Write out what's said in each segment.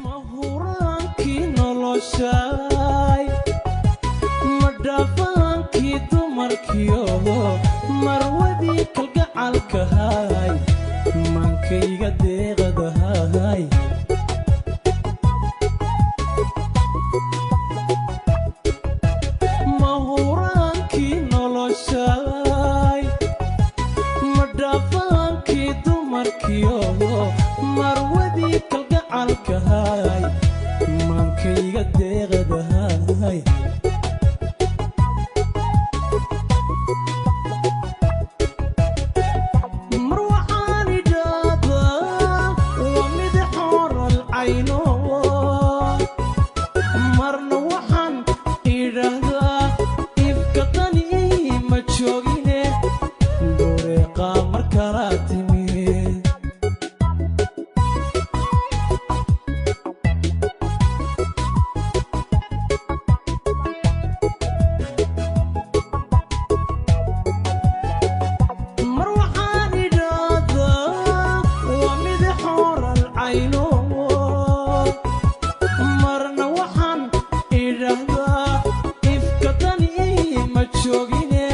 Mahuraankii noloshaay, ma dhaafaankii dumarkiyo, marwadii kalgacalkahay, maankayga deeqadahay. Mahuraankii noloshaay, ma dhaafaankii dumarkiyo, marwadii kalgacalkahay, maankayga deeqadahay. Mar waxaan idhaahdaa waa mid xooral cayno, marna waxaan idhaahdaa ifka qani ma joogine, bureeqa mar kala timi. Mar waxaan idhaahdaa waa mid xooral cayno, marna waxaan idhaahdaa ifka dani ma joogine,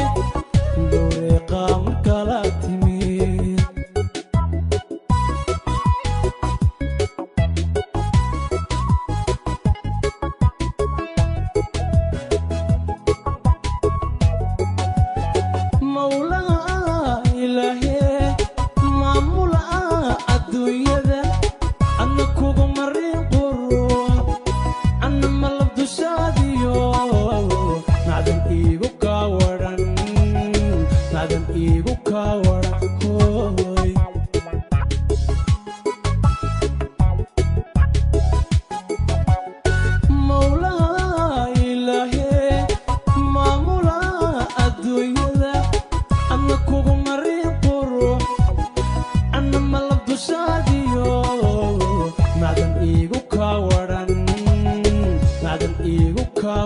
bureeqa mar kala timi. Mawlaa Ilaahe, maamula adduunyada, adna kugu marin quro, anna malab dushaadiyo, macdan iigu kaa waran, macdan iigu kaa waran hooy. Mawlaa Ilaahe, maamula adduunyada, adna kugu marin quro, anna malab dushaadiyo, macdan iigu kaa waran, macdan iigu kaa